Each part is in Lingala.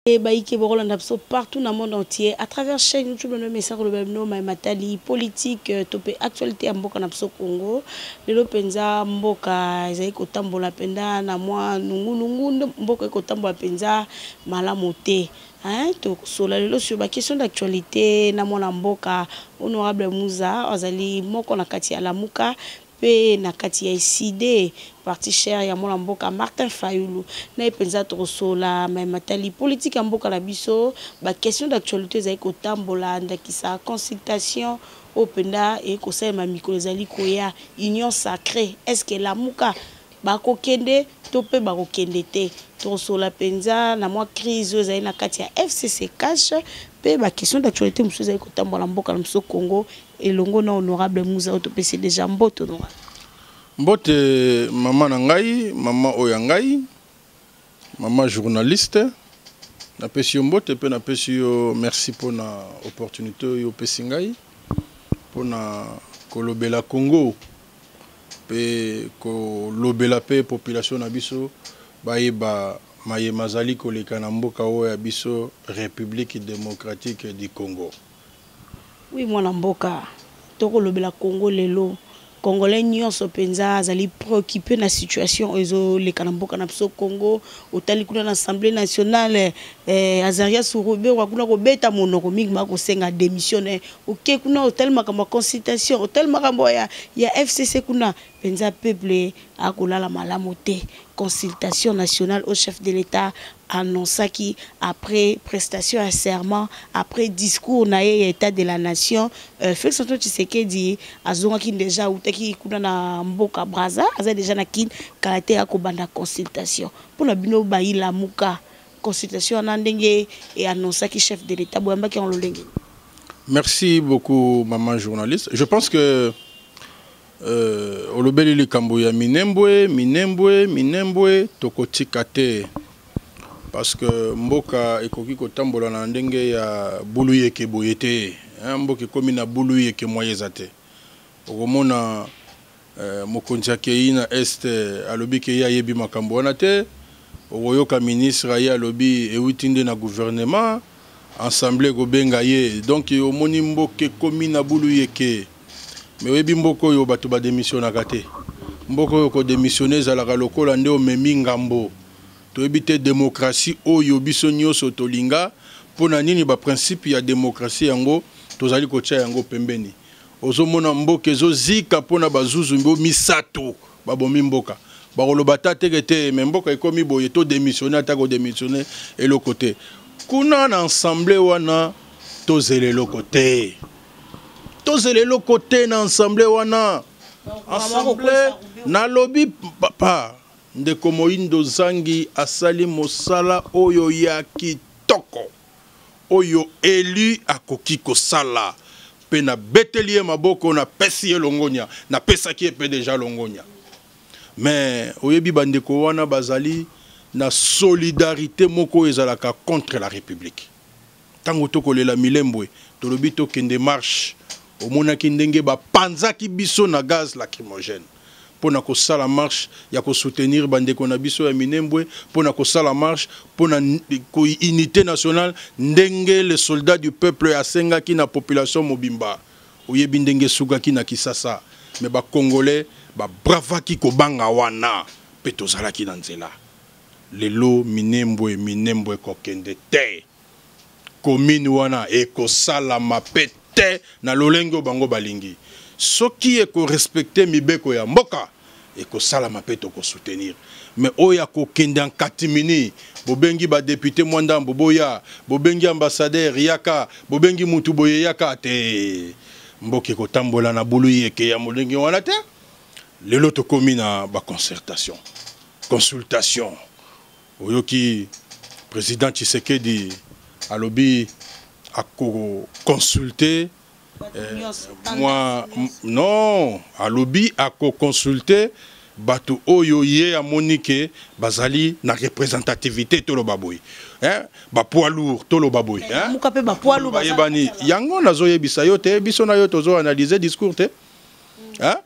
Bayike bokolanda biso partout na monde entier à travers chaîne YouTube na mesa koloba bino mai matali politique to mpe actualité ya mboka na biso Congo. Lelo mpenza mboka ezali kotambola mpenza na mwa nungunungu, mboka ekotambola mpenza malamu te. Hein, tokosola lelo sur ba question d'actualité na mwana mboka honorable Muza, azali moko na kati ya Lamuka mpe na kati ya ECiDé, parti cher ya mwana mboka Martin Fayulu. Na ye mpenza tokosola mai matali politique ya mboka na biso, ba question d'actualité ezali kotambola, ndakisa consultation oyo mpenza ekosalema mikolo ezali koya, union sacrée, est ce que Lamuka bakokende to mpe bakokende te. Tokosola mpenza na mwa crise oyo ezali na kati ya FCC CACH mpe ba question d'actualité mosusu ezali kotambola mboka na biso Congo, elongo na honorable Muza oyo topesi déjà mbote. Honorable. Mbote mama na ngai, mama oyo ya ngai, mama journaliste. Napesi yo mbote mpe napesi yo merci mpona opportunité oyo opesi ngai mpona kolobela Congo mpe kolobela mpe population na biso, bayeba mayema azali koleka na mboka oyo ya biso, République démocratique du Congo. Oui, mwana mboka, tokolobela Congo lelo. Congolais nyonso mpenza azali préoccupé na situation oyo ezoleka na mboka na biso Congo. Otali kuna na Assemblée nationale, Azarias Ruberwa kuna kobeta monoko mingi, bakosenga démissionne. Oke kuna, otali makambo ya consultation, otali makambo ya FCC kuna, mpenza peuple akolala malamu te. Consultation nationale au chef de l'État annonçaki après prestation ya serment, après discours na ye ya état de la nation, Félix Antoine Tshisekedi azongaki déjà, autaki kuna na mboka Braza, aza déjà na Kine, kala te akobanda consultation. Mpona bino bayi Lamuka, consultation wana ndenge eannonçaki chef de l'État, boyambaki yango lolenge? Merci beaucoup, maman journaliste. Je pense que olobeli likambo ya Minembwe. Minembwe, Minembwe tokotika te, parce que mboka ekoki kotambola na ndenge ya bulu yeke boye te. Mboka ekomi na bulu yeke, mwa eza te. Okomona mokonzi akei na Est, alobi ke ye ayebi makambo wana te. Okoyoka ministre aye, alobi ewuti nde na gouvernement, assemblée ekobenga ye. Donc omoni mboka ekomi na bulu yeke. Mais oyebi, mboka oyo bato badémissionnaka te. Mboka oyo kodémissionner ezalaka lokola nde omemi ngambo. Toyebi te démocratie oyo biso nyonso tolinga, mpo na nini baprincipe ya démocratie yango tozali kotia yango pembeni? Ozomona mboka ezozika mpona bazuzu mbo misato babomi mboka. Bakoloba ta teke te, mais mboka ekomi boye, todémissionner. Ata kodémissionner, eloko te. Kuna na assemblée wana, tozela eloko te, tozela eloko te na assemblée wana. Assemblée, nalobi, papa, ndeko Moyindo Zangi asali mosala oyo ya kitoko oyo élu akoki kosala, mpe nabeteli ye maboko, napesi ye longonya, napesaki ye mpe déjà longonya. Mais oyebi, bandeko wana bazali na solidarité moko oyo ezalaka contre la République. Ntango tokolela Milembwe, tolobi tokende marche, omonaki ndenge bapanzaki biso na gaz lacrymogène mpo na kosala marche ya kosoutenir bandeko na biso ya Minembwe, mpo na kosala marche mpo na unité nationale, ndenge le soldat du peuple asengaki na population mobimba. Oyebi ndenge esukaki na Kisasa. Mais bacongolais babravaki kobanga wana mpe tozalaki na nzela. Lelo Minembwe, Minembwe ekokende te. Commune wana ekosalama mpe te na lolenge oyo bango balingi. Soki ekorespecter mibeko ya mboka, ekosalama mpe tokosoutenir. Mais oyo akokende en catimini, bobengi badéputé mwa ndambo boya, bobengi ambassadeur yaka, bobengi mutu boye yaka te, mboka ekotambola na bulu yeke ya molenge wana te. Lelo tokomi na baconcertation, consultation. Oyoki président Tshisekedi alobi akoconsulte moi non, alobi akoconsulte bato oyo ye amoni ke bazali na représentativité, toloba boye, hein? Bapoids lourd, toloba boye, hein? Mpe bapoids lourd. Bayebani yango. Nazoyebisa yo te, biso na yo tozoanalyse discours te, hein?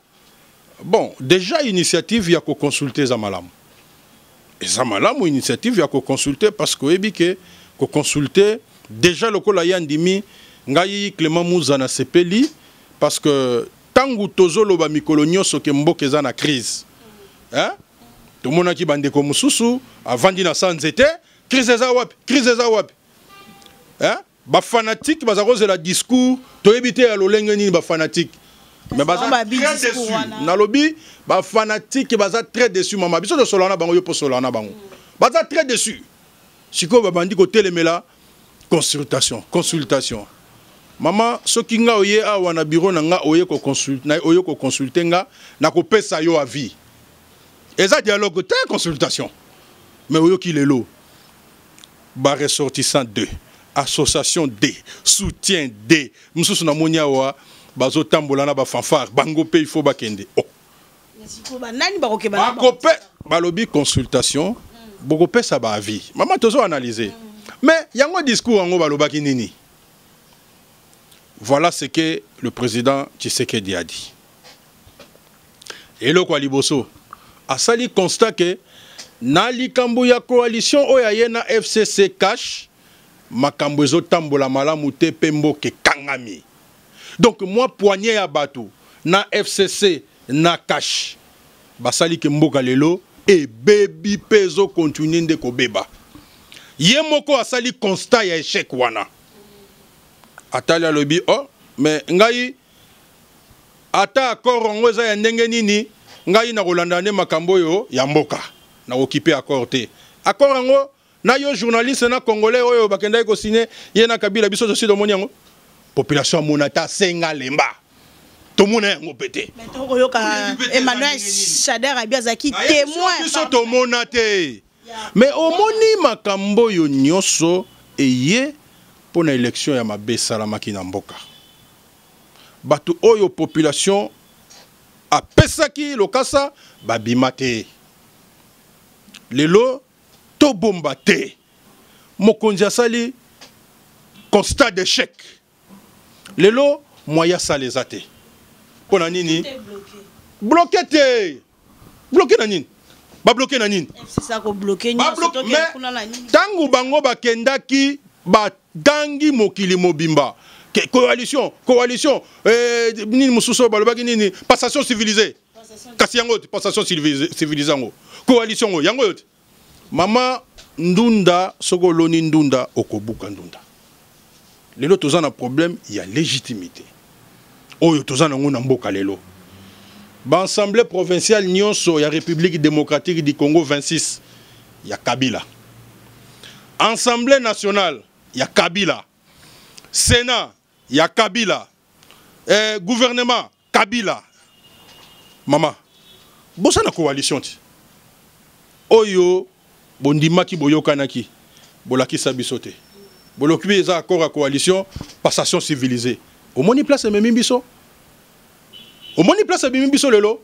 Bon, déjà initiative ya koconsulte eza malamu, eza malamu initiative ya koconsulte, parce que oyebi ke Koconsulte déjà lokola ye andimi, ngai Clément Muza nasepeli, parce que ntango tozoloba mikolo nyonso ke mboka eza na crise, hein? Tomonaki bandeko mosusu avandi na sa nzete, crise eza wapi, crise eza wapi, hein? Bafanatiques baza kozela discours, toyebi te ya lolenge nini. Bafanatiques, mais baza très déçu. Nalobi bafanatiques baza très déçu, mama. Biso tosolola na bango, yo mpo solola na bango, baza très déçu. Sikoyo babandi kotelemela consultation, consultation. Mama, soki nga oye awa na bureau na nga, oye koconsulte nga, nakopesa yo avis. Eza dialogue te, consultation. Mais oyoki lelo baressortissant 2, association d, soutien d mosusu, namoni awa bazotambola na bafanfare. Bango mpe il faut bakende. Oh. Nani bakokeba? Bakope balobi consultation, bokopesa baavis. Mama, tozo analyse. Mais yango discours yango balobaki nini? Voilà ce que le président Tshisekedi a dit. Eloko ya liboso, asali constat ke na likambo ya coalition oyo aye na FCC CACH, makambo ezotambola malamu te mpe mboka ekangami. Donc mwa poignée ya bato na FCC na CACH basali ke mboka lelo ebebi mpe ezokontinue nde kobeba. Ye moko asali constat ya échec wana. Atali, alobi: "Oh, mais ngai, ata accord yango eza ya ndenge nini, ngai nakolanda nde makambo oyo ya mboka, nakokipe accord te." Accord yango na yo journaliste na Congolais oyo bakendaki kosigne ye na Kabila, biso tosi tomoni yango. Population amona ata asenga lemba, tomona yango mpe te. Tokoyoka Emmanuel Shadary abi azalaki témoin. Biso tomona te. Mais omoni makambo oyo nyonso eye mpo na élection ya mabe esalamaki na mboka. Bato oyo population apesaki lokasa babima te. Lelo tobomba te, mokonzi asali constat d'échec. Lelo moyen asala eza te. Mpo na nini bloqué te? Bloqué na nini? Babloqué na nini? Ntango bango bakendaki, bagangi mokili mobimba coalition, coalition, nini mosusu oyo balobaki nini, passation civilisée. Kasi yango te, passation civilisée yango, coalition yango, yango oyo te. Mama, ndunda, soki oloni ndunda, okobuka ndunda. Lelo toza na problème ya légitimité oyo toza nango na mboka. Lelo baassemblée provinciale nyonso ya République démocratique du Congo, 26 ya Kabila, Assemblée nationale ya Kabila, Sénat ya Kabila, gouvernement Kabila. Mama, bosana coalition ti oyo bondimaki, boyokanaki, bolakisa biso te. Boloki eza accord ya coalition, passation civilisée. Omoni place ememi biso, omoni place ebimi biso lelo.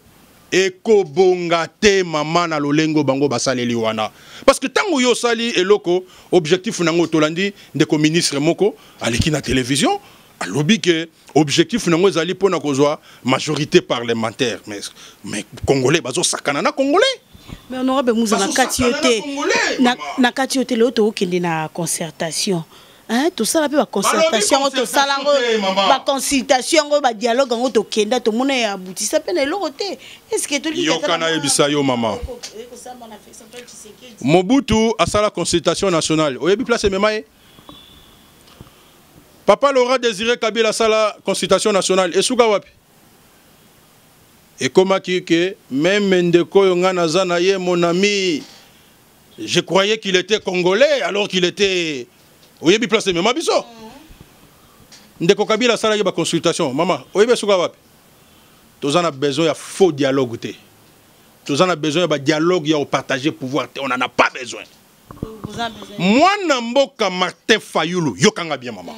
Ekobonga te, mama, na lolengo bango basaleli wana, parce que ntango yo osali eloko, objectif nango, tolandi ndeko ministre moko aleki na télévision, alobi ke objectif nango ezali mpona kozwa majorité parlementaire. Mais Congolais bazosakana na Congolais. Mais honorable Muza, na kati yo te, na kati yo te. Lelo tokokende na concertation, tosala mpe baconcertation yango, tosala yango, baconsultation yango, badialogue yango, tokenda, tomona ya abutisa mpe na eloko te. Est-ce Yoka, nayebisa yo, mama, Mobutu asala consultation nationale, oyebi place emema ye? Papa Laurent Désiré Kabila asala consultation nationale, esuka wapi? Ekomaki ke même ndeko oyo ngai naza na ye, mon ami, je croyais qu'il était Congolais alors qu'il était, oyebi place emema biso? Ndeko Kabila asalaki baconsultation, mama, oyebi esuka wapi? Toza na besoin ya faux dialogue te, toza na besoin ya badialogue ya kopartager pouvoir te, on en a pas besoin. Mwana mboka Martin Fayulu, yokanga bien, mama.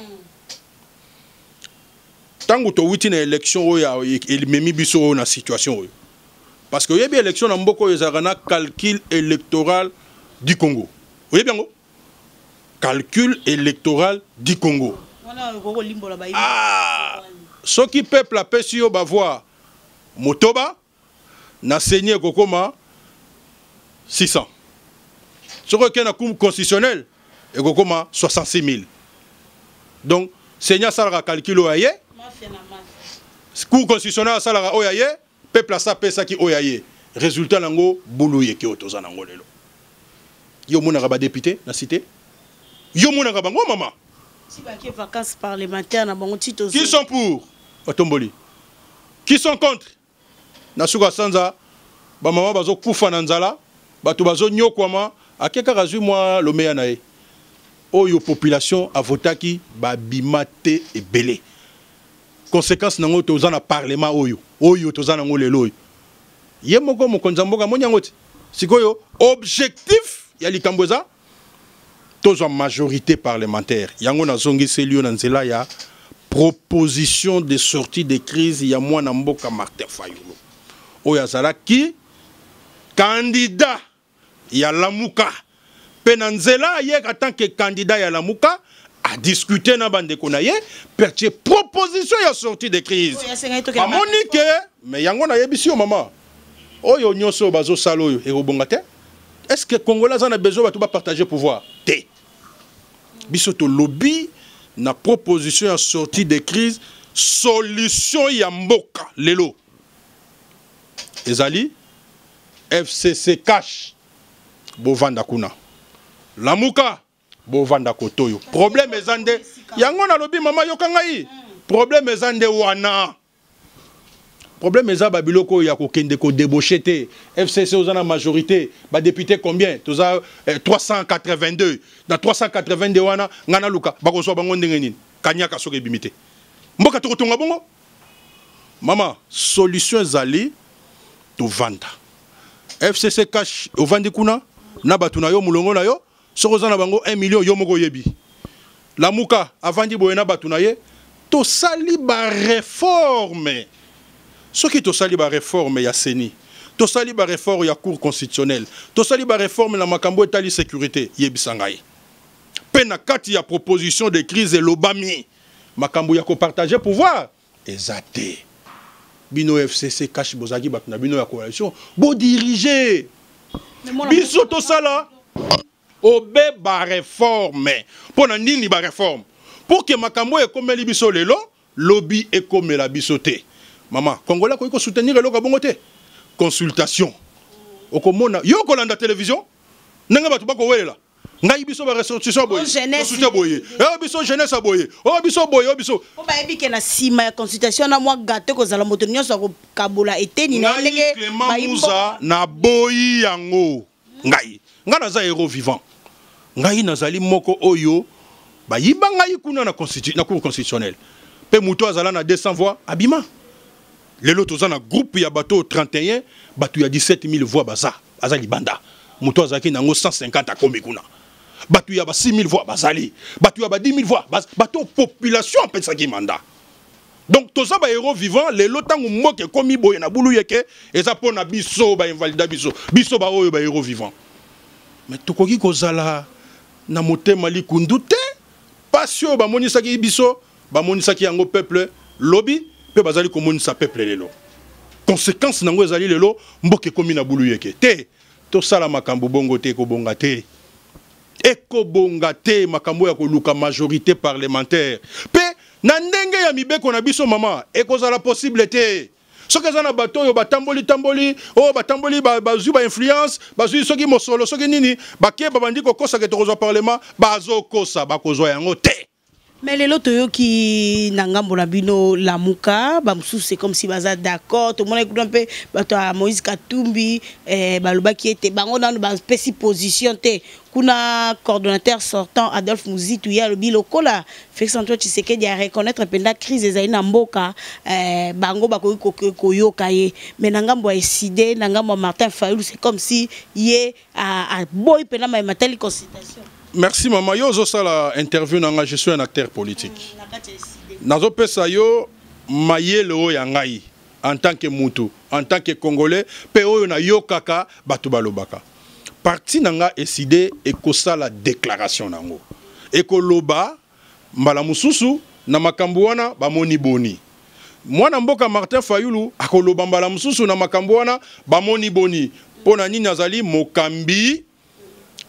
Ntango towuti na élection oyo ememi biso oyo na situation oyo, parce que oyebi élection na mboka oyo ezalaka na calcul électoral du Congo. Oyebi yango, calcul électoral du Congo. Ah, soki peuple apesi yo bavoix 8, na CENI ekokoma 600. Soki okei na Cour constitutionnelle, Ekokoma 66 000. Donc CENI asalaka calcul oyo ya ye, Cour constitutionnelle asalaka oyo ya ye, peuple asa apesaki oyo ya ye. Résultat nango bulu yeke oyo toza nango lelo. Yo omonaka ba député na cité? Yo omonaka bango mama? Si bake vacances parlementaires na bango ti tozo. Qui sont pour? Batomboli. Qui sont contre? Na suka sanza ba mama bazo kufa na nzala, bato bazo nyokwama, ake kaka azwi mwa lomeya na ye. Oyo population avotaki babima te ebele. Conséquence nango toza na parlement oyo, oyo toza nango lelo oyo. Ye moko mokonzi ya mboka amoni yango te. Sikoyo objectif ya likambo eza tozwa majorité parlementaire. Yango nazongiseli yo na nzela ya proposition de sortie de crise ya mwana mboka Martin Fayulu oyo azalaki candidat ya Lamuka, pe na nzela ye en tant que candidat ya Lamuka a discuter na bandeko na ye pe atie proposition ya sortie de crise. Bamoni ke mais yango nayebisi yo mama, oyo nyonso oyo bazosala oyo ekobonga te. Est-ce que Congolais aza na besoin bato bapartager pouvoir te? Biso tolobi na proposition ya sortie de crise, solution ya mboka lelo ezali FCC cash, bovanda kuna, Lamuka bovanda kotoyo. Problème eza nde yango nalobi mama, yoka ngai, problème eza nde wana. Problème eza ba biloko oyo ya kokende ko débaucher te. FCC oza na majorité, ba député combien? Toza 382. Na 382 wana nga naluka bakozwa bango ndenge nini? Kanyaka soki ebimi te. Mboka tokotonga bongo? Mama, solution ezali tovanda. FCC cash ovandi kuna na bato na yo, mulongo na yo, soki oza na bango 1 million yo moko oyebi. Lamuka avandi boye na bato na ye, tosali ba réforme. Soki tosali ba réforme ya CENI, tosali ba réforme ya Cour constitutionnelle, tosali ba réforme na makambo etali sécurité, yebisa ngai. Pe na kati ya proposition de crise elobami makambo ya kopartager pouvoir eza te. Bino FCC cash bozalaki bato na bino ya coalition, bodirige biso tosala obe ba réforme. Mpo na nini ba réforme? Pour que makambo ekomeli biso lelo, lobi ekomela biso te. Mama, Congolais akoki kosoutenir eloko ya bongo te. Consultation okomona yo kolanda télévision ndenge bato bakowelela ngai, biso ba ressortissant boye, consulter boye, eh biso jeunesse boye, oh biso boye, oh biso. Po bayebi ke na nsima ya consultation na mwa gâteau kozala, moto nyonso akokabola eteni na ye ndenge. Clément Muza naboyi yango. Ngai naza héros vivant. Ngai nazali moko oyo bayiba ngai kuna na Cour constitutionnelle, mpe moto azala na 200 voix abima. Lelo toza na groupe ya bato 31, bato ya 17 000 voix baza aza libanda. Moto azalaki nango 150 akomi kuna. Bato ya ba 6 000 voix bazali, bato ya ba 10 000 voix, bato population apesaki mandat. Donc toza ba héros vivant. Lelo ntango mboka ekomi boye na bulu yeke, eza mpo na biso bainvalida biso, biso baoyo ba héros vivant. Mais tokoki kozala na motema likundu te. Pasi oyo bamonisaki biso, bamonisaki yango peuple lobi, mpe bazali komonisa peuple lelo. Conséquence nango ezali lelo mboka ekomi na bulu yeke te. Tosala makambo bongo te, ekobonga te, ekobonga te. Makambo ya koluka majorité parlementaire mpe na ndenge ya mibeko na biso, mama, ekozala possible te. Soki eza na bato oyo batamboli tamboli, oyo batamboli, bazwi bainfluence, bazwi soki mosolo, soki nini, bake babandi kokosaka tokozwa parlement, bazokosa, bakozwa yango te. Mais lelo toyoki na ngambo na bino Lamuka, bamosusu c'est comme si baza d'accord. Tomonaki kuna mpe bato ya Moïse Katumbi balobaki ete bango nanu bapesi position te. Kuna coordonnateur sortant Adolphe Muzitu, ye alobi lokola Félix Antoine Tshisekedi a reconnaître mpenza crise ezali na mboka, bango bakoki koyoka ye. Mais na ngambo ya ECiDé, na ngambo ya Martin Fayulu, c'est comme si ye aboyi mpenza mayema tali consultation. Merci mama. Yo ozosala interview na nga, je suis un acteur politique. Nazopesa yo mayele oyo ya ngai en tant que mutu, en tant que Congolais, mpe oyo nayokaka bato balobaka. Parti na nga ECiDé ekosala déclaration nango, ekoloba mbala mosusu na makambo wana bamoni boni. Mwana mboka Martin Fayulu akoloba mbala mosusu na makambo wana bamoni boni, mpo na nini azali mokambi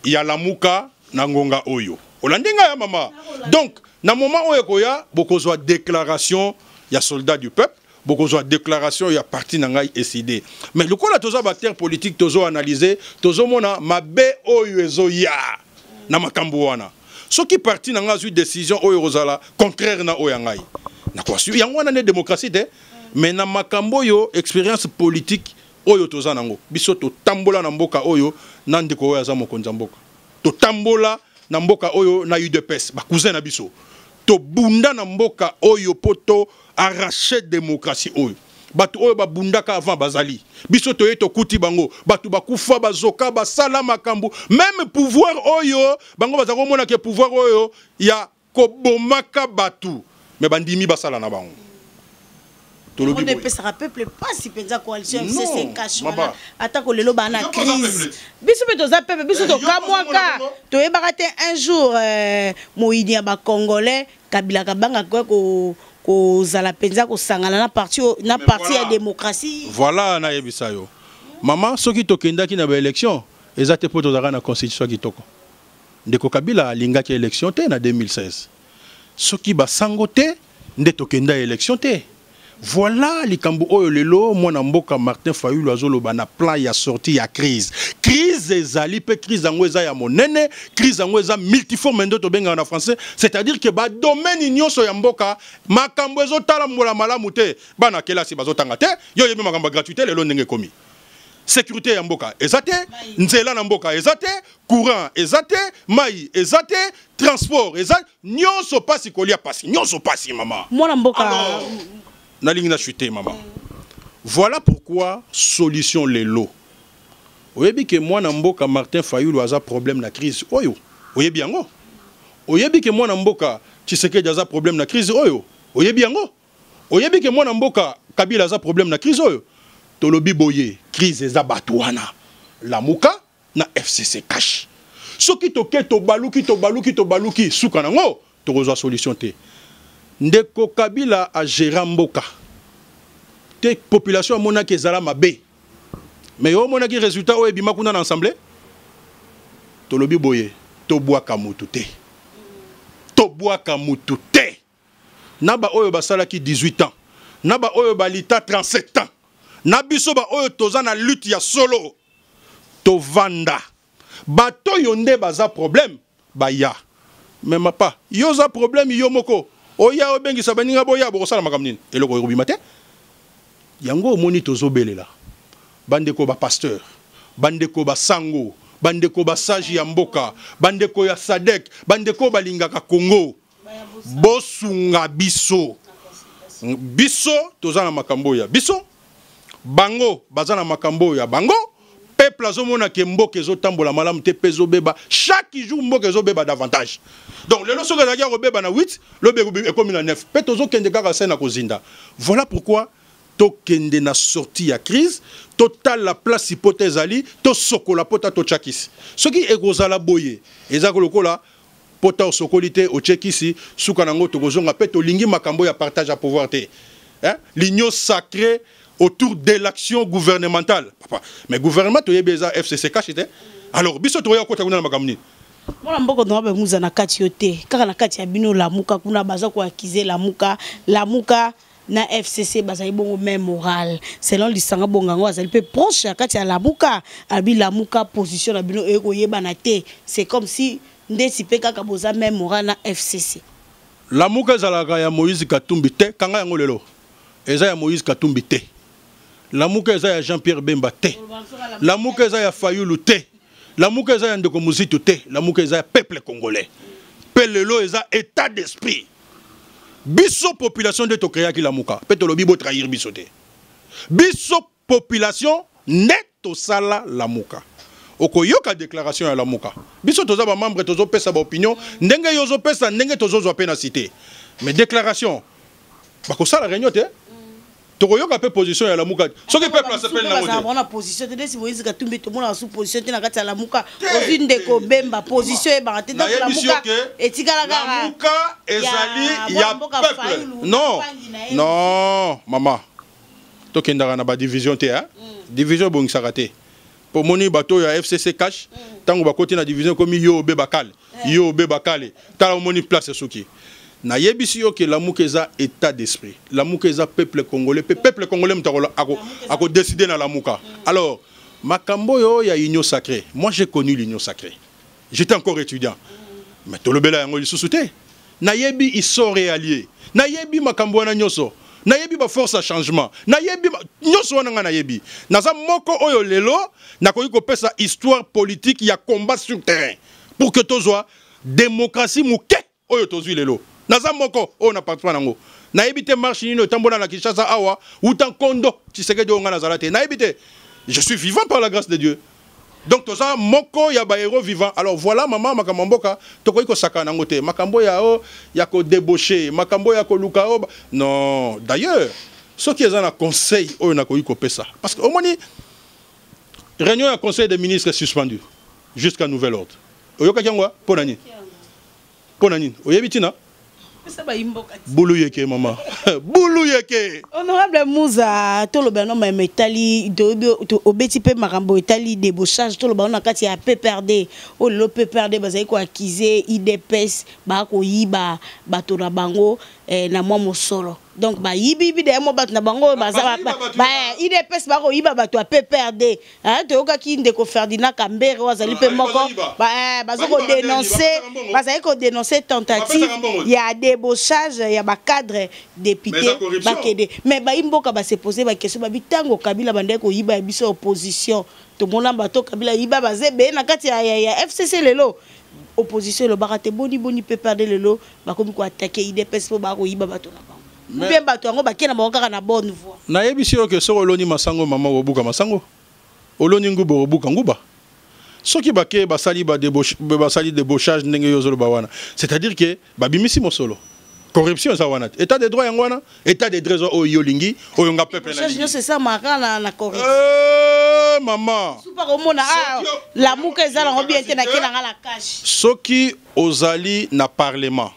ya Lamuka na ngonga oyo. Olandi ngai ya mama. Donc na moment oyo ekoya, bokozwa déclaration ya soldat du peuple, bokozwa déclaration ya parti na ngai ECD. Mais lokola toza baacteur politique, tozo analyser, tozomona mabe oyo ezoya na makambo wana. Soki parti na ngai azwi décision oyo ekozala contraire na oyo ya ngai, nakoassume yango. Wana nde démocratie te. Mais na makambo oyo, expérience politique oyo toza nango, biso totambola na mboka oyo na ndeko oyo aza mokonzi ya mboka, totambola na mboka oyo na UDPS, bacousin na biso, tobunda na mboka oyo mpo to arrache démocratie oyo. Bato oyo babundaka avant bazali, biso toye tokuti bango. Bato bakufa, bazoka, basala makambo. Même pouvoir oyo bango baza komona ke pouvoir oyo ya kobomaka bato, me bandimi basala na bango. Tolobi epesaka peuple mpasi mpenza, coalition FCC CACH wana. Atako lelo baa na crise, biso mpe toza peuple. Biso tokamwaka, toyebaka te un jour moyini ya bacongolais Kabila kabangaka kozala mpenza kosangana na parti ya démocratie. Voilà, nayebisa yo mama, soki tokendaki na baélection, eza te mpo tozalaka na constitution ya kitoko. Ndeko Kabila alingaki élection te na 2016. Soki basango te nde tokenda élection te. Voilà likambo oyo lelo mwana mboka Martin Fayulu azoloba na plan ya sortie ya crise. Crise ezali mpe crise yango eza ya monene, crise yango eza multiforme nde tobengaka na français, c'est-à-dire ke badomaine nyonso ya mboka makambo ezotalambola malamu te. Bana kelasi bazotanga te, yo oyebi makambo ya gratuité lelo ndenge ekomi. Sécurité ya mboka eza te, nzela na mboka eza te, courant eza te, mai eza te, transport eza nyonso pasi, kolia pasi, nyonso pasi, mama. Mwana mboka. Alors, nalingi na chute, mama. Voilà pourquoi solution lelo, oyebi ke mwana mboka Martin Fayulu aza problème na crise oyo, oyebi yango. Oyebi ke mwana mboka Tshisekedi aza problème na crise oyo, oyebi yango. Oyebi ke mwana mboka Kabila aza problème na crise oyo. Tolobi boye, crise eza bato wana, Lamuka na FCC CACH. Soki toke, tobaluki, tobaluki, tobaluki, suka nango tokozwa solution te. Ndeko Kabila agéra mboka te, population amonaki ezala mabe, mais yo omonaki résultat oyo ebima kuna na assemblée. Tolobi boye, tobwaka mutu te, tobwaka mutu te. Na baoyo basalaki 18 ans, na baoyo balita 37 ans, na biso baoyo toza na lutte ya solo, tovanda. Bato oyo nde baza problème, baya. Mais mapa, yo oza problème yo moko, oya obengisa baninga, boya bokosala makambo nini? Eloko ekobima te. Yango omoni tozobelela bandeko bapasteur, bandeko basango, bandeko basage ya mboka, bandeko ya SADC, bandeko balingaka Congo, bosunga biso. Biso toza na makambo oyo ya biso, bango baza na makambo oyo ya bango. Peuple azomona ke mboka ezotambola malamu te mpe ezobeba chaque jour, mboka ezobeba davantage. Donc lelo soki ezalaki ya kobeba na 8, lobi ekomi na 9, mpe tozokende kaka se na kozinda. Voilà pourquoi tokende na sortie ya crise, totala place pota ezali, tosokola pota, totya kisi. Soki ekozala boye, eza lokola pota osokoli te, otie kisi, suka nango tokozonga. Mpe tolingi makambo ya partage ya pouvoir te, hein? L'union sacrée autour de l'action gouvernementale, papa. Mais gouvernement toyebi eza FCC CACH te. Alors biso tokoya kota kuna na makambo nini? Mwana mboka, nonga benguza na kati yo te, kaka na kati ya bino Lamuka kuna baza koaccuser Lamuka. Lamuka na FCC bazali bongo même moral, selon Lisanga Bongango, azali mpe proche ya kati ya Lamuka. Abi Lamuka position na bino ekoyebana te, c'est comme si ndeti mpe kaka boza même moral na FCC. Lamuka ezalaka ya Moïse Katumbi te, kanga yango lelo. Eza ya Moïse Katumbi te. Lamuka eza ya Jean Pierre Bemba te. Lamuka eza ya Fayulu te. Lamuka eza ya ndeko Muzito te. Lamuka eza ya peuple congolais. Mpe lelo eza état d'esprit. Biso population nde tocréaki Lamuka, mpe tolobi botrahir biso te. Biso population nde tosala Lamuka. Okoyoka déclaration ya Lamuka, biso toza bamembre, tozopesa baopinion ndenge yo ozopesa, ndenge tozozwa mpe na cité. Mais déclaration, bakosala réunion te, tokoyoka mpe position ya Lamuka soki peuple asepeli nango te. Wana position te, ndesi Moïse Katumbi tomona su position te na kati ya Lamuka. Ozwi ndeko Bemba, position eyebaka te. Donc Lamuka etikala kaka Lamuka ezali ya peuple. Non, non, mama, tokendaka na badivision te. Division ebongisaka te. Mpo omoni bato oyo ya FCC cash, ntango bakoti na division ekomi yo obe bakale, yo obe bakale. Tala omoni place esuki. Nayebisi yo ke Lamuka eza état d'esprit. Lamuka eza peuple congolais, pe peuple congolais moto ako décider na Lamuka. Alors, makambo oyo ya Union sacrée, moi j'ai connu l'Union sacrée. J'étais encore étudiant. Mais tolobela yango lisusu te. Nayebi isore allié. Nayebi makambo wana nyonso. Nayebi ba force à changement. Nayebi nyonso wana nga nayebi. Naza moko oyo lelo nakoki kopesa histoire politique ya combat sur terrain pour que tozwa démocratie moke oyo tozwi lelo. Naza moko oyo na participa nango. Nayebi te marche nini otambola na Kinshasa awa uta nkondo Tshisekedi oyo nga nazala te. Nayebi te. Je suis vivant par la grâce de Dieu. Donc toza moko ya ba héros vivants. Alors voilà maman, makambo mboka tokoki kosaka nango te. Makambo ya o ya ko débaucher, makambo ya koluka o non. D'ailleurs, soki eza na conseil oyo nakoki kopesa, parce que omoni réunion ya conseil des ministres est suspendue jusqu'à nouvel ordre. Oyokaki yango mpo na nini? Mpo na nini? Oyebi ntina? Bulu yeke mama, bulu yeke. Honorable Muza, toloba no mayema etali obeti mpe makambo etali débauchage, toloba na kati ya PPRD oyo lelo PPRD bazali koaccuser UDPS bakoyiba bato na bango na mwa mosolo. Donc bayibi bi mo bato na bango baza ba UDPS bakoyiba bato ya PPRD. Toyokaki ndeko Ferdinand Kambere oyo azali mpe moko baza kodénoncer, bazali kodénoncer tentative ya débauchage ya bacadre député bakende. Mais bayi mboka base pose baquestion, babi ntango Kabila bandaki koyiba ya biso opposition, tomona bato Kabila yiba baza ebele na kati ya FCC. Lelo opposition elobaka te. Boni boni PPRD lelo bakomi koattaquer UDPS mpo bakoyiba bato na bango, mpe bato yango bakei na bango kaka na bonne voie? Nayebisi yo ke soki oloni masango, mama, okobuka masango, oloni nguba, okobuka nguba. Soki bake basali basali débauchage ndenge yo ozoloba wana, c'est-à-dire ke babimisi mosolo, corruption eza wana te. État de droit yango wana, état de droit oyo yo olingi, oyo nga peuple. Nyonso esamaka na corruption. Mama. Supa komona Lamuka eza nango bien te, nake nanga na cash. Soki ozali na parlement,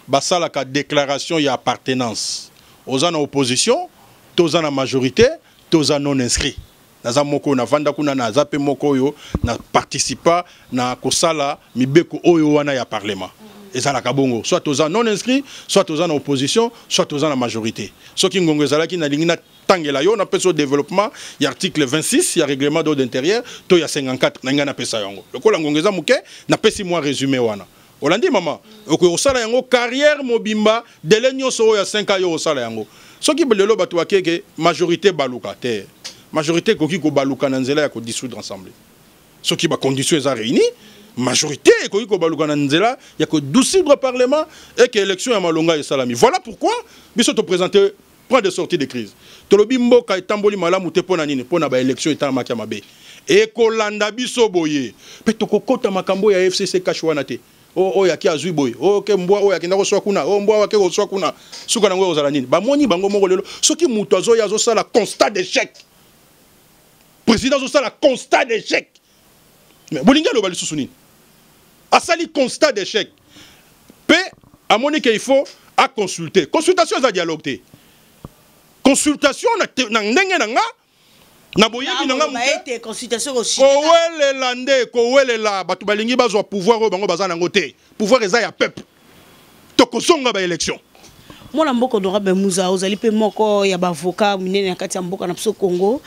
basalaka déclaration ya appartenance. Oza na opposition, toza na majorité, toza non inscrit. Naza moko oyo navanda kuna, naza mpe moko oyo na participa na kosala mibeko oyo wana ya parlement. Ezalaka bongo, soit toza non inscrit, soit toza na opposition, soit toza na majorité. Soki ngongo ezalaki, nalingi natangela yo, napesa yo développement ya article 26 ya règlement d'ordre intérieur to ya 54 na ngai. Napesa yango lokola ngongo eza moke, napesi mwa résumé wana. Olandi mama, okoki kosala yango carrière mobimba, délai nyonso oyo ya 5 ans yo kosala yango. Soki lelo bato bakeke majorité baluka te, majorité ekoki kobaluka na nzela ya kodissoudre ensemble. Soki bacondition eza réuni, majorité ekoki kobaluka na nzela ya kodissoudre parlement et que élection ya malonga esalami. Voilà pourquoi biso toprésente point de sortie de crise. Tolobi mboka etamboli malamu te. Mpo na nini? Mpo na baélection etalamaki ya mabe. Ekolanda biso boye mpe tokokɔta makambo ya FCC cash wana te. Oyo aki azwi boye, oyo ke mbwa oyo akenda koswa kuna, oyo mbwa oyo ake koswa kuna, suka nango ekozala nini? Bamoni bango moko lelo, soki moto azoya azosala constat d'échec, président azosala constat d'échec, mais bolingi aloba lisusu nini? Asali constat d'échec mpe amoni ke il faut aconsulter. Consultation eza dialogue te. Consultation na ndenge na nga, na boyebi na nga moke, kowelela nde kowelela. Bato balingi bazwa pouvoir oyo bango baza nango te. Pouvoir eza ya peuple. Tokozonga baélection. Mwana mboka honorable Muza, ozali mpe moko ya baavocat minene na kati ya mboka na biso Congo.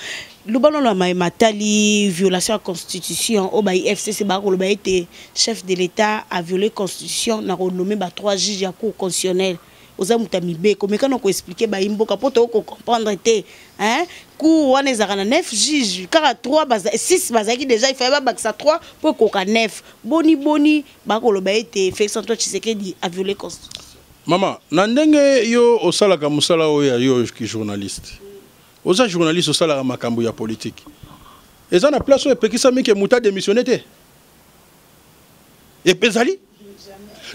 Loba nano ya mayema atali violation ya constitution oyo ba FCC bakoloba ete chef de l'État a violé constitution na konommer ba trois juges ya Cour constitutionnelle. Oza moto ya mibeko, meka na koexpliquer bayi mboka mpo tokoki kocomprendre te, hein? Cour wana ezalaka na 9 juge, kaka 3, 6 bazalaki déjà, ifale babakisa 3 mpo ekoka 9. Boni boni bakoloba ete Félix Antoine Tshisekedi a violé constitution? Mama, na ndenge yo osalaka mosala oyo ya yo ki journaliste, oza journaliste, osalaka makambo ya politique, eza na place oyo epekisami ke moto adémissionne te? Ezali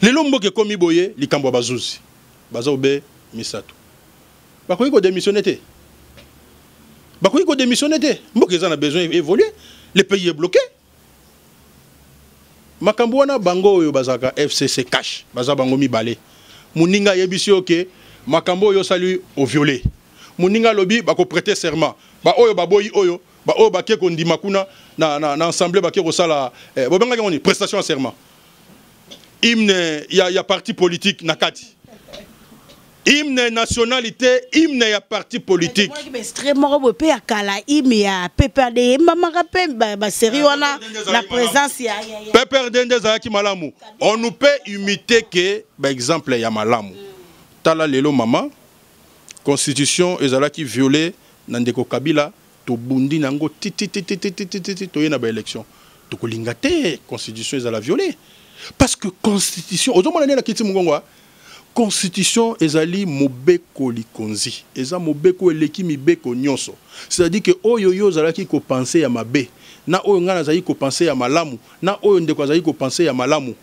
lelo mboka ekomi boye, likambo ya bazuzi baza obe misato, bakoki kodémissionne te, bakoki kodémissionne te. Mboka eza na besoin évoluer, le pays est bloqué. Makambo wana, bango oyo bazalaka FCC cash, baza bango mibale. Moninga ayebisi yo ke makambo oyo osali oviole, moninga alobi bakoprêter serment, baoyo baboyi, oyo baoyo bake kondima kuna. na, na, na assemblée bake kosala eh, bobengaki yango nini prestation ya serment hymne ya, ya parti politique na kati hymne nationalité hymne ya parti politique extrait moko boye mpe ya kala hymne ya PPRD eyembamaka mpe basérie wana na présence ya PPRD nde ezalaki malamu. On nous peut imiter ke baexemple ya malamu. Tala lelo mama, constitution ezalaki violé na ndeko Kabila, tobundi nango tititititititi, toye na baélection. Tokolinga te constitution ezala violé, parce que constitution, ozomona nde na kiti mongongo, constitution ezali mobeko likonzi, eza mobeko eleki mibeko nyonso. C'est-à-dire que oyo yo ozalaki kopenser ya mabe, na oyo ngai nazali kopenser ya malamu, na oyo ndeko azali kopenser ya malamu,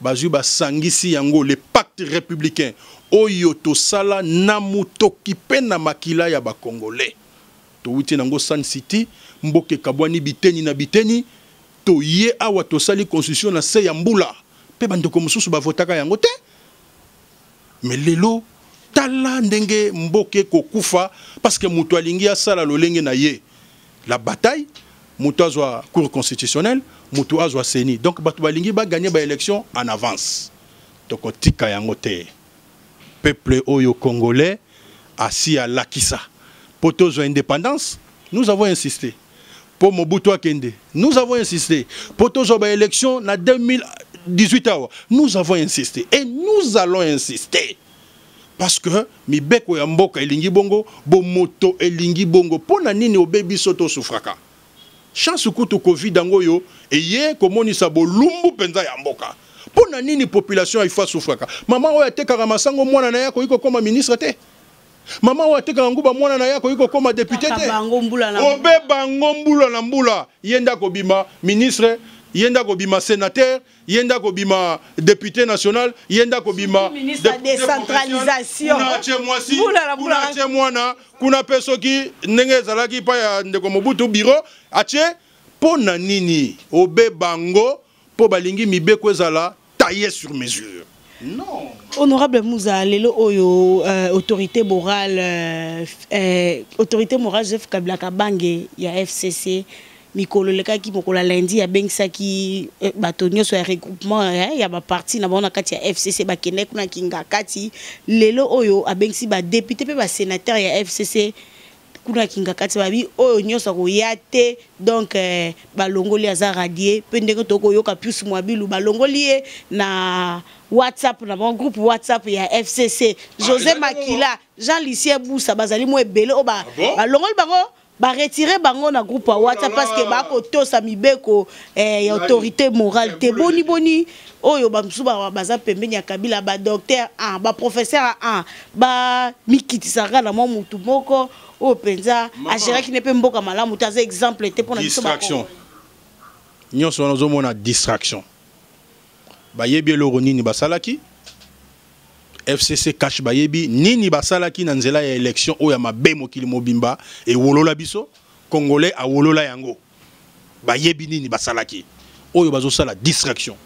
bazwi basangisi yango, le pacte républicain oyo tosala na motoki mpe na makila ya Bacongolais. Towuti nango Sun City, mboka ekabwani biteni na biteni, toye awa tosali constitution na se ya mbula, mpe bandeko mosusu bavotaka yango te. Mais lelo tala ndenge mboka ekokufa, parce que moto alingi asala lolenge na ye. La bataille, moto azwa Cour constitutionnelle, moto azwa CENI, donc bato balingi bagagner baélection en avance. Tokotika yango te. Peuple oyo congolais asi alakisa. Mpo tozwa indépendance, nous avons insisté. Mpo Mobutu akende, nous avons insisté. Mpo tozwa baélection na 2018 awa, nous avons insisté et nous allons insister, parce que mibeko ya mboka elingi bongo, bomoto elingi bongo. Mpo na nini obe biso tosufraka? Chance kutu Covid yango oyo eye komonisa bolumbu mpenza ya mboka. Mpo na nini population ifa asufraka? Mama oyo atekaka masango, mwana na ye akoki kokóma ministre te. Mama oyo atekaka nguba, mwana na ye akoki kokóma député te. Obe bango mbula na mbula, ye nde akobima ministre, ye nde akobima sénateur, ye nde akobima député national, ye nde akobima Décentralisation. Kuna atie mwasi, kuna atie mwana, kuna mpe soki ndenge ezalaki mpa ya ndeko Mobutu, bureau atie. Mpo na nini obe bango? Mpo balingi mibeko ezala taillé sur mesure? Non. Honorable Muza, lelo oyo autorité morale Joseph Kabila Kabange ya FCC, mikolo elekaki, mokolo ya lundi, abengisaki bato nyonso ya regroupement ya baparti na bango na kati ya FCC. Bakendaki kuna Kinga Kati. Lelo oyo abengisi badéputé mpe basénateur ya FCC kuna Kinga Kati. Babi oyo nyonso akoya te, donc balongoli, aza radié. Mpe ndenge tokoyoka Pius Mwabilu, balongoli ye na WhatsApp na bango, groupe WhatsApp ya FCC. José Makila, Jean Lucien Busa, bazali mo ebele oyo balongoli bango, baretirer bango na groupe ya WhatsApp, parce que bakotosa mibeko ya autorité morale te. Boni boni oyo bamosusu baza pembeni ya Kabila, badocteur 1, baprofesseur 1, bamikitisaka na mwa mutu moko oyo mpenza agéraki ne mpe mboka malamu te, aza exemple te mpona biso. Distraction nyonso wana ozomona, distraction. Bayebi eloko nini basalaki. FCC CACH bayebi nini basalaki na nzela ya élection oyo ya mabe. Mokili mobimba ewolola biso, Congolais awolola yango. Bayebi nini basalaki. Oyo bazosala distraction,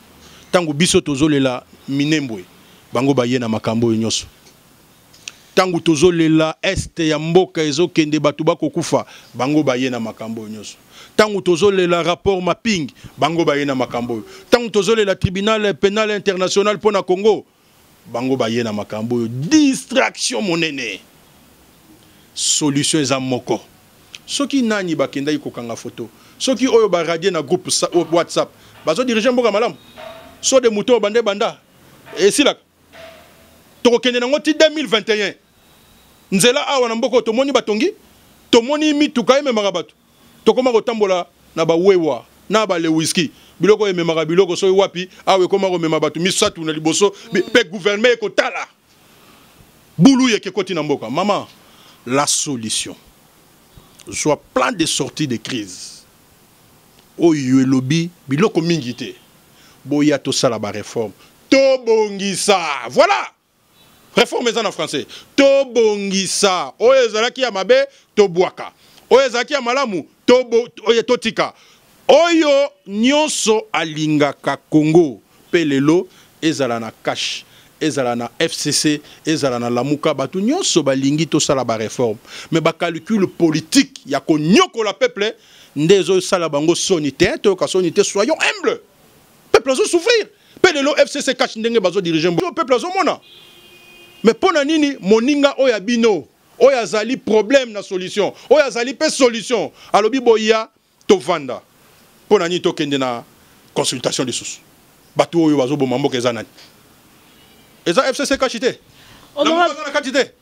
ntango biso tozolela Minembwe, bango baye na makambo oyo nyonso. Ntango tozolela est ya mboka ezokende, bato bakokufa, bango baye na makambo oyo nyonso. Ntango tozolela rapport mapping, bango baye na makambo oyo. Ntango tozolela Tribunal pénal international mpo na Congo, bango baye na makambo oyo. Distraction monene. Solution eza moko. Soki nani bakendaki kokanga foto, soki oyo baradier na groupe WhatsApp, bazodiriger mboka malamu. So de moto oyo banda ebanda esilaka, tokokende nango ti 2021. Nzela awa na mboka oyo tomoni batongi, tomoni mituka ememaka bato, tokóma kotambola na bawewa na balewiski, biloko oyo ememaka biloko soki wapi. Awa ekóma komema bato misato na liboso mpe gouvernement ekotala bulu yeke ekoti na mboka. Mama, la solution, zwa plan de sortie de crise oyo elobi biloko mingi te. Boya tosala baréforme, tobongisa. Voilà, réforme eza na français. Tobongisa oyo ezalaki ya mabe, tobwaka oyo ezalaki ya malamu, oyo totika. Oyo nyonso alingaka Congo mpe lelo ezala na CACH, Ezala na FCC, ezala na Lamuka, bato nyonso balingi tosala baréforme, mais bacalcul politique ya konyokola peuple nde ezosala bango soni te. Toyoka soni te, soyons humble. Peuple azosouffrir. Mpe lelo FCC CACH, ndenge bazodirige, peuple azomona. Mais mpo na nini moninga oyo ya bino, oyo azali problème na solution, oyo azali mpe solution, alobi boya tovanda, mpo na nini tokende na consultation lisusu? Bato oyo bazoboma mboka eza nani? Eza FCC CACH te, na kati te.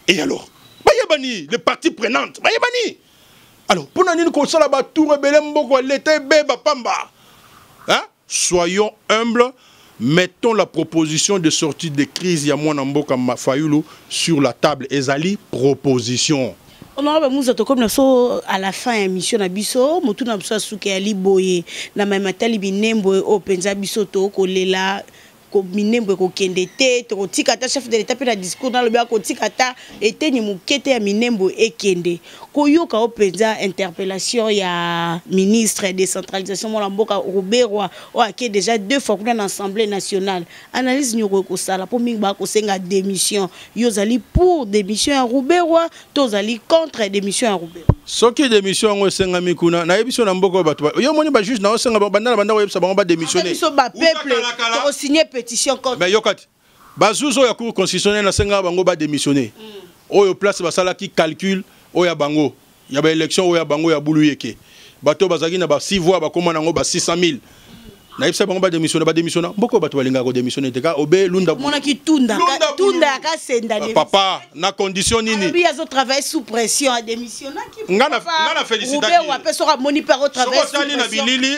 Et alors bayebani, les parties prenantes bayebani. Alors mpo na nini kosala batour ebele, mboka leta ebeba pamba, hein? Soyons humbles, mettons la proposition de sortie de crise ya mwana mboka Fayulu sur la table. Ezali proposition. Honorable Muza, tokomi na biso à la fin ya émission na biso. Motu na biso asuki ya boye na mayema tali Minembwe oyo mpenza biso tokolela. Minembwe ekokende te, tokotika ata chef de l'État mpe na discours nalobi akotika ata eteni moke te ya Minembwe ekende. Koyoka oyo mpenza interpellation ya ministre décentralisation, mwana mboka Ruberwa, oyo ake déjà deux fois kuna na Assemblée nationale, analyse nini okoki kosala? Mpo mingi bakosenga démission. Yo ozali pour démission ya Ruberwa to ozali contre démission ya Ruberwa? Soki démission yango esengami kuna, nayebi so na mboka oyo bato yo omoni bajuge na osenga banda na banda koyebisa bango badémissionne. Biso bapeuple tokosigne pétition contre. Mais yoka te, bazuzi oyo ya Cour constitutionnelle, nasengaka bango badémissionne. Oyo place basalaki calcul oyo ya bango ya baélection, oyo ya bango ya bulu yeke, bato oyo bazalaki na ba 6 voix bakóma nango ba 600 000, nayebisa bango badémissionne, badémissionna. Mboka oyo bato balingaka kodémissionne te, ka obe Lunda. Omonaki Tunda, Tunda ya Kasenda. Papa, na condition nini? Alobi azotravaille sous pression, adémissionnaki. Nga na félicitaki. Ruberwa mpe soki amoni mpe akotravaille. Soki otali na bilili,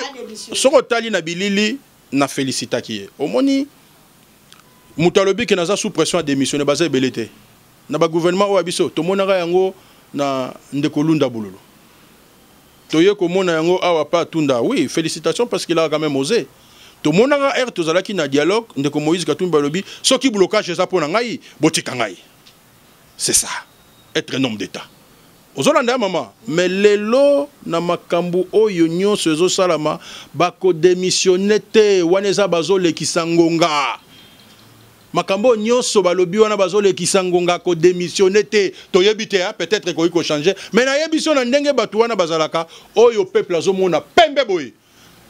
soki otali na bilili, na félicitaki ye. Omoni moto alobi ke naza sous pression, adémissionne, baza ebele te na bagouvernement oyo ya biso. Tomonaka yango na ndeko Lunda Bululu, toye komona yango awa pa Tunda. Oui, félicitations, parce qu'il a quand même osé. Tomonaka ere tozalaki na dialogue, ndeko Moïse Katumbi balobi soki blocage eza mpo na ngai, botika ngai. C'est ça, être un homme d'État. Ozolanda ya mama. Mais lelo na makambo oyo nyonso ezosalama, bakodémissionne te. Wana eza bazolekisa ngonga. Makambo oyo nyonso balobi wana, bazolekisa ngonga, kodémissionne te. Toyebi te, peut-être ekoki kochange, mais nayebi so na ndenge bato wana bazalaka. Oyo peuple azomona pembe boye,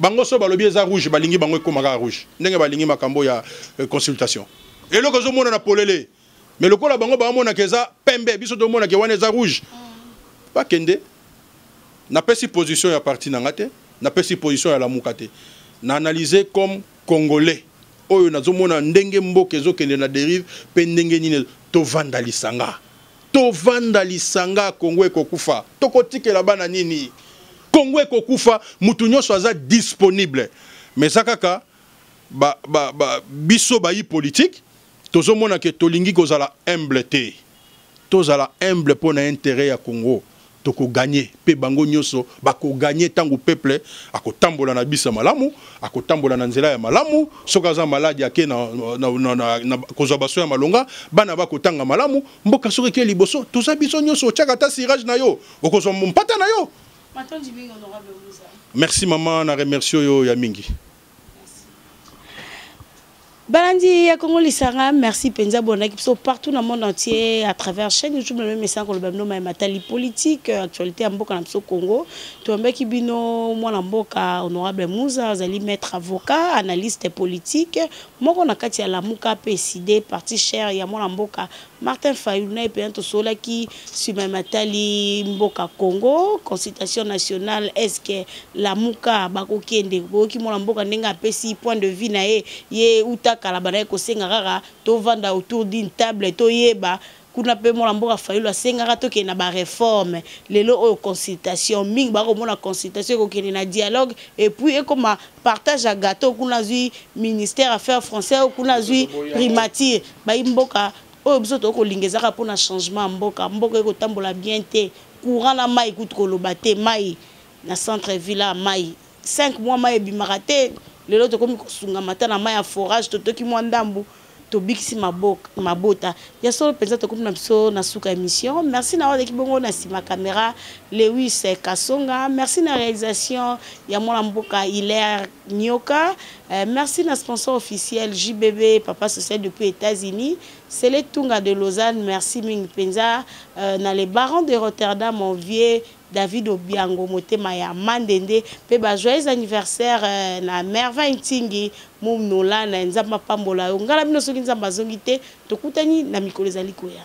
bango so balobi eza rouge, balingi bango ekóma kaka rouge. Ndenge balingi makambo ya consultation, eloko ezomona na polele, mais lokola bango baomonaka eza pembe, biso tomonaka wana eza rouge. Bakende. Napesi position ya parti na nga te, napesi position ya Lamuka te. Na analyse comme Congolais oyo nazomona ndenge mboka ezokende na dérive mpe ndenge nini. Tovanda lisanga, tovanda lisanga. Kongo ekokufa, tokotikela bana nini? Kongo ekokufa. Mutu nyonso aza disponible, mais eza kaka ba, ba, ba, biso bayi politique tozomona ke tolingi kozala humble te. Tozala humble mpo na intérêt ya Congo. Tokoganye mpe bango nyonso bakoganye ntango peuple akotambola na bisa malamu, akotambola na nzela ya malamu. Soki aza maladi, ake na, na, na, na, na kozwa baso ya malonga, bana bakotanga malamu. Mboka soki eke liboso, toza biso nyonso. Otiaka ata cirage na yo, okozwa mpata na yo. Merci mama, na remercie oyo ya mingi. Balandi ya Congo Lisanga, merci mpenza. Bondaki biso partout na monde entier à travers chaîne YouTube na mesana koloba bino maye matali politique, actualité ya mboka na biso Congo. Toyambaki bino mwana mboka honorable Muza, azali maître avocat, analyste politique, moko na kati ya Lamuka mpe Ecidé, parti cher ya mwana mboka Martin Fayulu. Na ye mpenza tosololaki nsima ya matali mboka Congo, consultation nationale, est-ce Lamuka bakokende? Boyoki mwana mboka ndenge apesi point de vue na ye. Ye uta kala bandaki kosenga kaka tovanda autour d'une table, toyeba kuna mpe mwana mboka Fayulu asengaka tokende na baréforme. Lelo oyo consultation, mingi bakomona consultation ekokende na dialogue et puis ekoma partage ya gâteau. Kuna azwi ministère affaires français, kuna azwi primature. Bayi mboka oyo biso tokolinga ezaka mpona changement ya mboka. Mboka ekotambola bien te. Courant na mai kutu koloba te. Mai na centre ville ya mai, 5 mois mai ebimaka te. Lelo tokomi kosungama ta na mai ya forage, totoki mwa ndambu. Tobikisi mabota ya solo mpenza. Tokomi na biso na suka émission. Merci na oyo bongo na nsima caméra, Lewis Kasonga. Merci na réalisation ya mwana mboka Hilaire Nyoka. Merci na sponsor officiel JBB, papa social depuis États-Unis, Sele Tunga de Lausanne. Merci mingi mpenza na les barons de Rotterdam, mon vieux David Obiango, motema ya Mandende. Mpe ba joyeux anniversaire na Merveille Ntingi Mumnola. Na Nzambe apambola yo. Ngala bino, soki Nzambe azongi te, tokutani na mikolo ezali koya.